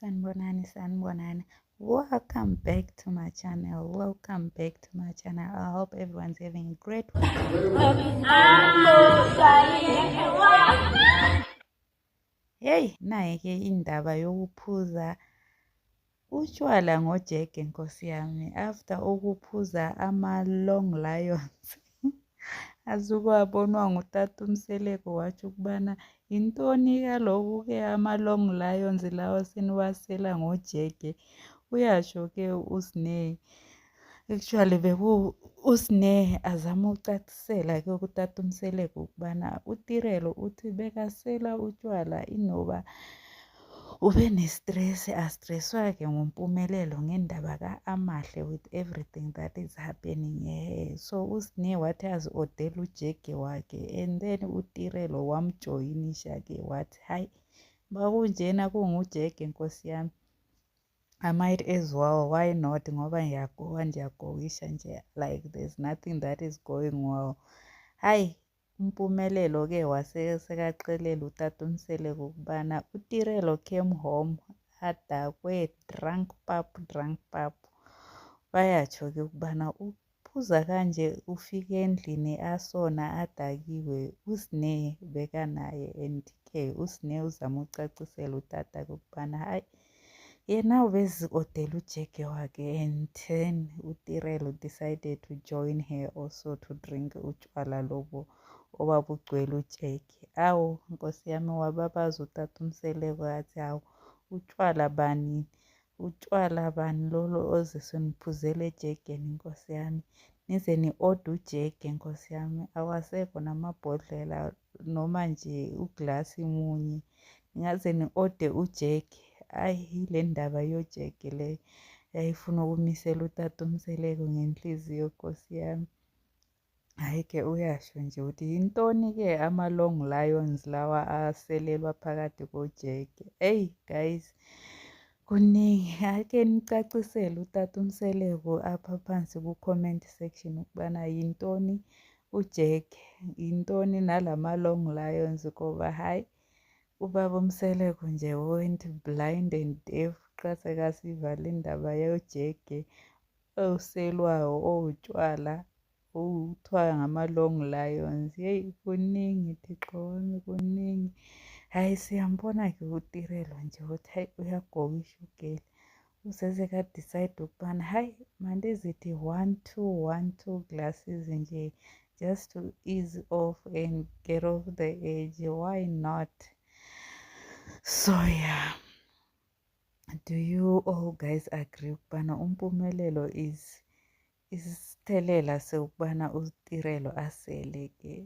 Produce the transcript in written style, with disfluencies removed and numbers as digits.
Sanibonani, sanibonani. Welcome back to my channel. Welcome back to my channel. I hope everyone's having a great week. Hey, nayi ke indaba yokuphuza utshwala ngojeke, nkosi yami, after ukuphuza ama-Long Lions azukwabonwa ngutata uMseleku, watsho ukubana yintoni kaloku-ke ama-Long Lions lawa seniwasela ngojeke. Uyasho-ke uSne, actually beku uSne azama ukucacisela-ke kutata uMseleku ukubana uTirelo uthi bekasela utshwala inoba ube ne-stress, astresswa-ke nguMpumelelo ngendaba ka-Amahle with everything that is happening. So uSne wathi azi-odela ujege wakhe and then uTirelo wamjoyinisha-ke, wathi hayi, bakunjena kungujege, nkosi yami, I might as well, why not, ngoba ngiyagowa, ndiyagowisha nje, like there's nothing that is going well. Hayi, uMpumelelo-ke wase sekaxelela utata uMseleku ukubana uTirelo came home adakwe, drunk pap, drunk pap. Bayatsho-ke ukubana uphuza kanje, ufike endlini asona adakiwe, uSne bekanaye, and-ke uSne uzama ukucacisela utata ukubana hayi, yena ubezi-odela ujege wakhe and then uTirelo decided to join her also to drink utshwala lobo obabugcwele ujeke. Awu nkosi yami, wababaza utata uMseleku, athi hawu, utshwala bani, utshwala bani lolo oze seniphuzela ejegeni, nkosi yami, nize ni-order ujege, nkosi yami, awasekho namabhodlela noma nje uglasi munye, ningaze ni-order ujege. Hhayi, yile ndaba yojege le yayifuna ukumisela utata uMseleku ngenhliziyo, nkosi yami. Hhayi-ke, uyasho nje ukuthi yintoni-ke ama-Long Lions lawa aselelwa phakathi kojeke. Eyi guys, kuningi. Ake nicacisele utata uMseleku apha phansi ku-comment section ukubana yintoni ujeke, yintoni nalama-Long Lions, ngoba hhayi, ubaba uMseleku nje went blind and deaf xa sekasiva le ndaba yojege oselwayo, owutshwala okuthiwa ngama-Long Lions. Yeyi, kuningi, Thixo wami, kuningi. Hhayi, siyambona-ke uTirelo nje ukuthi hhayi, uyagowisha ugeli. Useseka-decide ukubana hhayi, mandizithi one two one two glasses nje just to ease off and get off the edge, why not? So yeah, do you all guys agree ukubana uMpumelelo is isithelela sokubana uTirelo asele ke?